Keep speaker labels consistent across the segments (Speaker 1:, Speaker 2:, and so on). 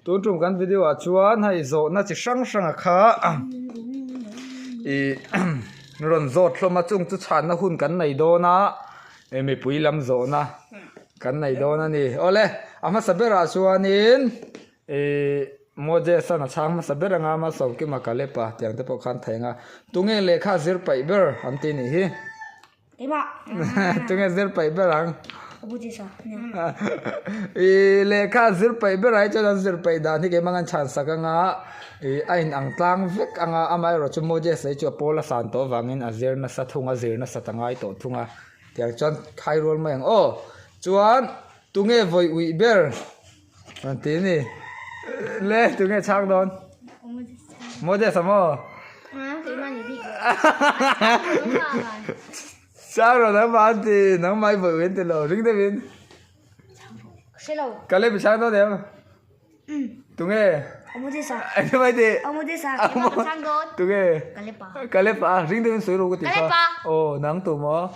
Speaker 1: Tun tum kan video ah chuan hei zawhna chi hrang hrang a kha ih rawn zawt hlawm a chung chu chhanna hun kan nei dawn a mipui lam zawhna kan nei dawn a ni. Awle a hmasa berah chuanin ih Moses-an a chhang hmasa ber anga Malsawmkima Kalepa tiang te pawh khan thei ang a tunge lehkha zir paih ber an ti nih hi.
Speaker 2: Keimah.
Speaker 1: Tunge zir paih ber ang?
Speaker 2: Abuja sa.
Speaker 1: I lehkha zir paih ber ah hi chuan an zir paih dan hi keimah an chhan sak anga i a in ang tlang vek anga amaherawh chu Moses hi chu a pawl a san tawh avangin a zir nasa thung a zir nasa ta ngai tawh thung a tiang chuan khai rual mai ang aw. Chuan tunge vawi uih ber an ti a ni. Le tunge chhang dawn? Moses a maw? Chhang rawh nangmah an ti nangmah i vawi uih an ti lo ring deuhin. Caleb i chhang dawn em? Tunge? Engemaw i tih? Tunge? Caleb a ring deuhin sawi rawh ka ti kha. Aw nang tu maw?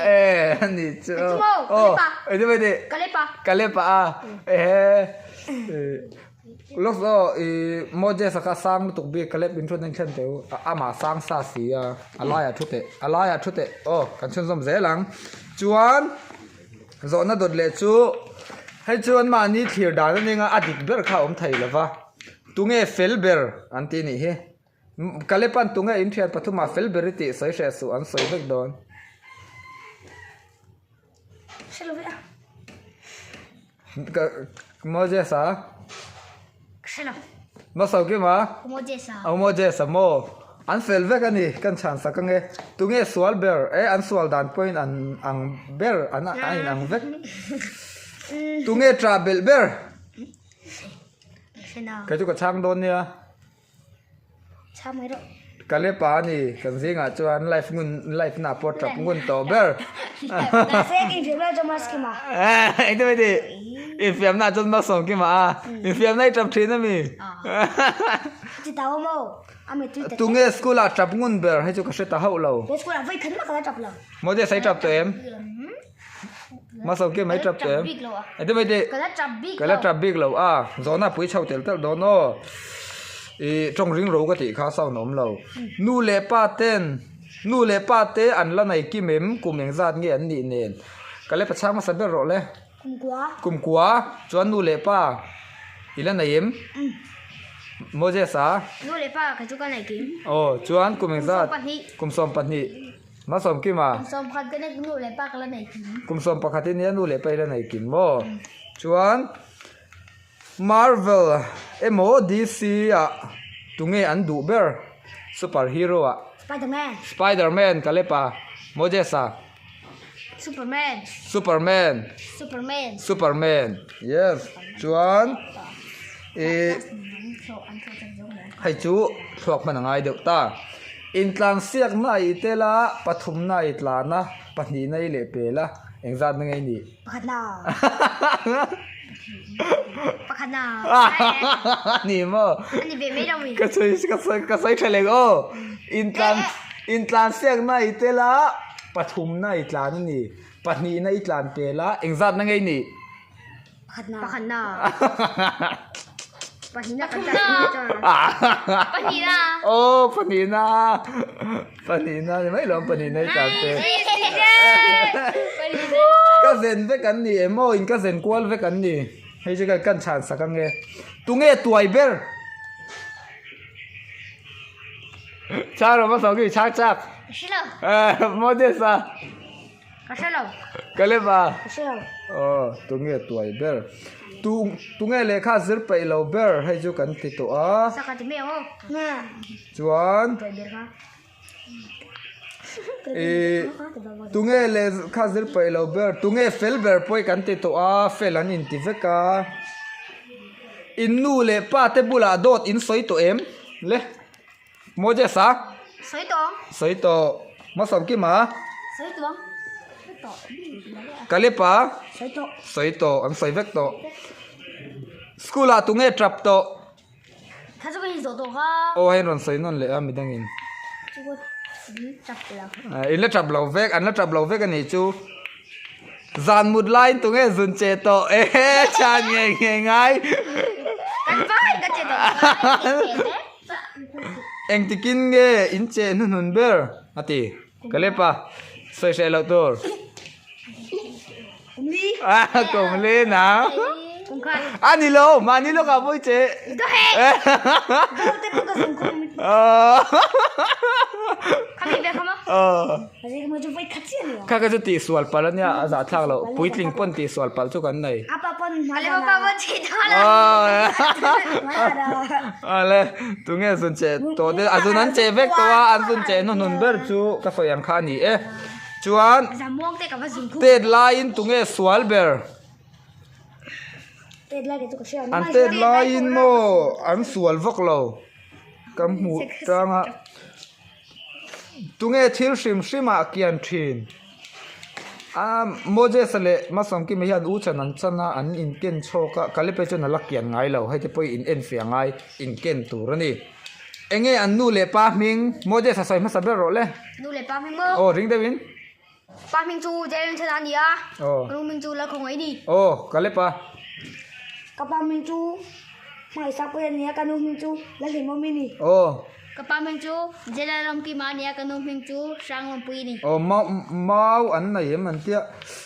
Speaker 1: Eh ani chu aw engemaw i tih? Caleb a ehe lawk aw i Moses a kha sang lutuk bik Caleb in thut a inthlen teh u amah sang sa si a a laiah thu teh a laiah thu teh aw kan chhunzawm zel ang chuan. Zawhna dawt leh chu hei chuan mahni thlir dan a ning a, a dik ber kha a awm thei lo va, tunge fel ber an tih nih hi. Kalepan tunge in thian pathumah fel ber i tih sawi hreh suh an sawi vek dawn. Moses a? Masawkima? Moses a maw? An fel vek a ni, kan chhan sak ange. Tunge sual ber? E an sual dan pawhin an ang ber, an a in ang vek. Tunge ṭah belh ber? Kei chu ka chhang dawn nia. Kalepa a ni, kan zingah chuan life ngun life na pawh tap ngun tawh ber. Engtin mai tih? Infiamna ah chuan Malsawmkima a, infiamna i tap thin a mi? Tunge school ah tap ngun ber hei chu ka hre ta hauh lo. Moses a i tap tawh em? Malsawmkima i tap tawh em? Engtin mai tih? Ka la tap bik lo a, zawhna pui chho tel tel dawn aw. Ih tawng ring ro ka tih kha sound a awm lo. Nu leh pa ten nu leh pa te an la nei kim em kum engzat nge an nih nen. Ka le pachhang hmasa ber rawh le.
Speaker 2: Kumkua.
Speaker 1: Kumkua chuan nu leh pa i la nei em? Moses a?
Speaker 2: Nu leh pa ka chu ka nei kim.
Speaker 1: Aw chuan kum engzat? Kum 12. Malsawmkim a?
Speaker 2: Kum 11 ka nei nu leh pa ka la nei kim.
Speaker 1: Kum 11 i nia nu leh pa i la nei kim maw? Chuan Marvel emaw DC ah tunge an duh ber super hero ah?
Speaker 2: Spiderman.
Speaker 1: Spiderman Caleb a Moses a?
Speaker 2: Superman.
Speaker 1: Superman.
Speaker 2: Superman.
Speaker 1: Superman yes chuan ih hei chu thluak hman a ngai deuh ta intlansiakna i tel a pathumna i tlan a pahnihna i leh pel a engzat na nge i nih?
Speaker 2: Pakhat na. Pakhat na.
Speaker 1: Ni maw?
Speaker 2: Ani ve mai lo mi.
Speaker 1: Ka sawi ka sawi ka sawi tha leh aw. Intlan intlan siak na i tel a pathum na i tlan a ni. Pahnih na i tlan pel a engzat na ngei ni?
Speaker 2: Pakhat na. Pakhat na. Pahnih na kan tlan Pahnih na.
Speaker 1: Aw pahnih na. Pahnih na ni mai lo pahnih na i tlan pel. Ka zen vek an ni em aw in ka zen kual vek an ni. Hei chu kan chhan sak ange. Tunge tuai ber? Chang rawh hmasa khi chang chak.
Speaker 2: Ka hre lo.
Speaker 1: Moses a.
Speaker 2: Ka hre lo.
Speaker 1: Caleb a.
Speaker 2: Ka hre lo.
Speaker 1: Aw tunge tuai ber? Tu tunge lehkha zir peih lo ber hei chu kan ti tawh a.
Speaker 2: Saka ti mai ang aw.
Speaker 1: Chuan.
Speaker 2: Tuai ber kha.
Speaker 1: Ih tunge lehkha zir peih lo ber tunge fel ber pawh kan ti tawh a fel an inti vek a in nu leh pa te bulah dawt in sawi tawh em le Moses a
Speaker 2: sawi tawh
Speaker 1: sawi tawh Hmasawmkima
Speaker 2: sawi tawh
Speaker 1: Kalepa
Speaker 2: sawi tawh
Speaker 1: sawi tawh an sawi vek tawh school ah tunge tap tawh.
Speaker 2: Kha chu ka in zawh tawh kha.
Speaker 1: Aw hei rawn sawi nawn leh a midangin.
Speaker 2: Chu ka tap lo.
Speaker 1: In la tap lo vek an la tap lo vek a nih chu. Zan mut laiin tunge zun che tawh e chhan nge nge ngai.
Speaker 2: Kan vai ka che tawh.
Speaker 1: Engtikin nge in che hnuhnun ber a ti. Ka lep a, sawi hreh loh tur.
Speaker 2: Kum li.
Speaker 1: Kum li na.
Speaker 2: Kum khat.
Speaker 1: A ni lo, mahni lawkah pawh i che.
Speaker 2: Ka he. Dawr te pawh ka zung khum. Khami ve khama.
Speaker 1: Kha ka chu tihsual palh a nia, a zahthlak loh. Puitling pawn tihsual palh chu kan nei. Ale, tunge zun che tawh te, a zun an che vek tawh a, an zun che hnuhnun ber chu ka sawi ang kha a ni e. Chuan, tet laiin tunge sual ber? An tet laiin maw an sual vak lo ka hmuh tang a tunge thil hrim hrim ah kian thin a Moses-a leh Masawmkima hian u chan an chan a an inken chhawk a Kalepe chuan a la kian ngai lo hei te pawh hi in enfiah ngai inken tur a ni enge an nu leh pa hming Moses-a sawi hmasa ber rawh le aw ring deuhin.
Speaker 2: Pa hming chu Jaren Chhana a ni a, ka nu hming chu Lalkhawngaih a ni.
Speaker 1: Aw, ka lep a.
Speaker 3: Ka pa hming chu Hmangaihsakpuia a ni a, ka nu hming chu Lalhlimawmi a ni.
Speaker 1: Aw.
Speaker 2: Ka pa hming chu Jelalawmkima a ni a, ka nu hming chu Hranglawmpuii a ni.
Speaker 1: Aw, mau, mau an nei em an tia,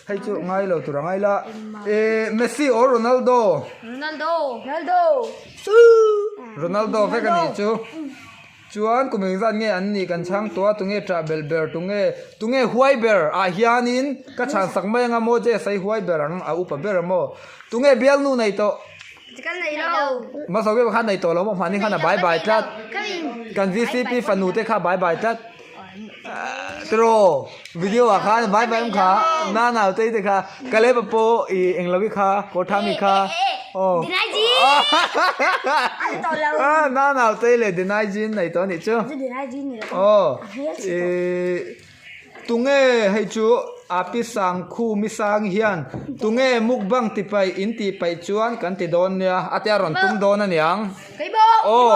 Speaker 1: hei chu ngai lo tur a ngai la. E, Messi or Ronaldo?
Speaker 2: Ronaldo.
Speaker 3: Ronaldo.
Speaker 1: Ronaldo vek a nih chu. Chuan kum engzat nge an nih kan chhang tawh a, tunge ṭah belh ber, tunge tunge huai ber ah hianin ka chhan sak mai anga maw che sai huai ber ang a upa ber a maw? Tunge bialnu nei tawh?
Speaker 2: Kan nei lo.
Speaker 1: Hmasa ber khan nei tawh lo maw hmani khan a bai bai tlat. Kan VCP fanu te kha bai bai tlat. Tiraw video ah khan bai bai awm kha na naute te kha Kaleb a pawh i englo i kha kawrthami kha aw na naute leh Dinai Jin nei tawh anih chu aw i tunge hei chu a pi sangkhu mi sang hian tunge mukbang ti paih in tih paih chuan kan ti dawn nia a tia rawn tum dawn aniang aw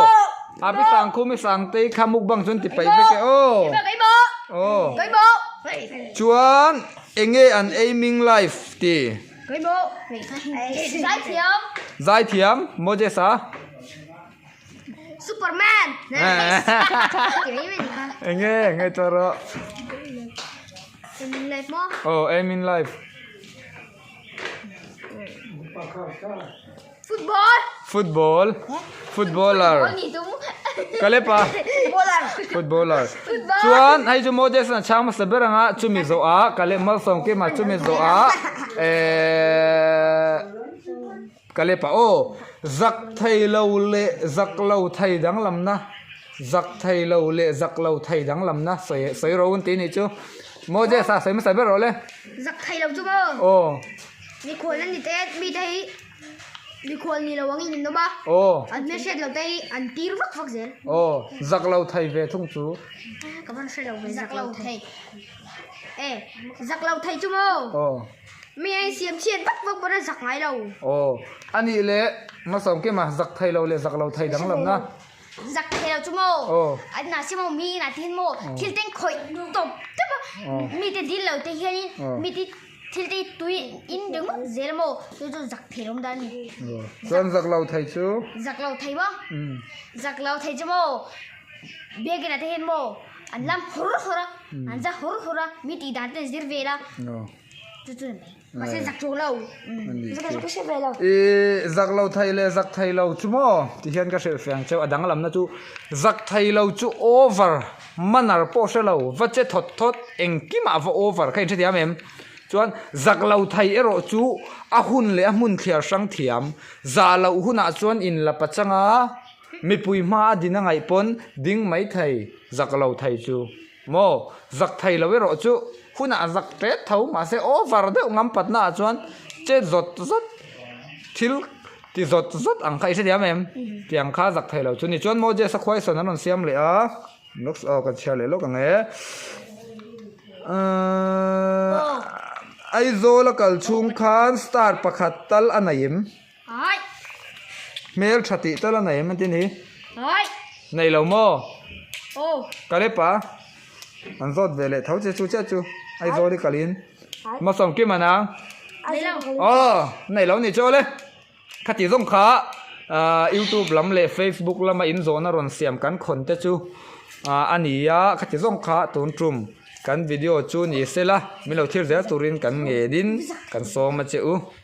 Speaker 1: a pi sangkhu mi sangte kha mukbang chuan ti paih vek e aw aw chuan. Enge an aiming life ti? Zaithiam Moses a.
Speaker 2: Superman.
Speaker 1: Enge enge chuan rawh.
Speaker 2: Aiming life maw?
Speaker 1: Oh aiming life.
Speaker 2: Football.
Speaker 1: Football. Footballer. Kalepa.
Speaker 3: Footballer.
Speaker 1: Footballer. Chuan hei chu Moses a chhang hmasa ber anga chumi zawh ah Kalep Malsawmkima chumi zawh ah ehh Kalepa aw zak thei lo leh zak lo thei danglamna zak thei lo leh zak lo thei danglamna sawi sawi ro an tih anih chu Moses a sawi hmasa ber rawh le.
Speaker 2: Zak thei lo chu maw?
Speaker 1: Aw.
Speaker 2: Mikhual an ni te mite hi mikhual ni lo angin an awm a.
Speaker 1: Aw.
Speaker 2: An hmelhriat lo te hi an tir vak vak zel.
Speaker 1: Aw, zak lo thei ve thung chu.
Speaker 2: Ka van hre lo ve zak lo thei. E, zak lo thei chu maw?
Speaker 1: Aw.
Speaker 2: Mi a insiam chhiat vak vak pawn a zak ngai lo.
Speaker 1: Aw, a nih leh Masawmkima zak thei lo leh zak lo thei danglam na.
Speaker 2: Zak thei lo chu maw?
Speaker 1: Aw.
Speaker 2: An inah si maw mi inah te hian maw thil te khawih tawp tawp a. Mite dil lo te hianin mite Thil te tui in ringawt zel maw chu chu zak thei awm dan a ni.
Speaker 1: Chuan zak lo thei chu.
Speaker 2: Zak lo thei maw? Zak lo thei chu maw biakin ah te hian maw an lam hawr hawr a, an za hawr hawr a, mi tih dan te an zir vel a, chu chu a ni mai. Mahse zak chu lo.
Speaker 1: I zak lo thei leh zak thei lo chu maw ti hian ka hrilhfiah ang cheu a danglamna chu zak thei lo chu over. Manner pawh hre lo, va che thawt thawt, engkimah va over kha inhrethiam em? Chuan zak lo thei erawh chu a hun leh a hmun thliar hrang thiam, zah loh hunah chuan in la pachang a, mipui hma a din a ngaih pawn ding mai thei, zak lo thei chu maw? Zak thei lo erawh chu hunah zak tet tho, mahse over deuh ngam patna ah chuan che zawt zawt thil Ti zawt zawt ang kha i hrethiam em? Tiang kha zak thei lo chu ni. Chuan Moses a khuaisawn an rawn siam leh a. Looks aw ka chhiar leh lawk ang e. Ahh Aizawl a kal chhung khan star pakhat tal a nei em? Hmel tha tih tal a nei em atin hi? Nei lo maw? Ka lep a. An zawt ve leh tho che chu chiah chu Aizawl i kalin. Malsawmkima nang? Aw, nei lo ni chu awle. Khati zawng kha youtube lam leh facebook lama in zawhna rawn siam kan khawn te chu a ni a, khati zawng kha tun tum kan video chu ni sela min lo thlir zel turin kan ngenin kan sawm a che u.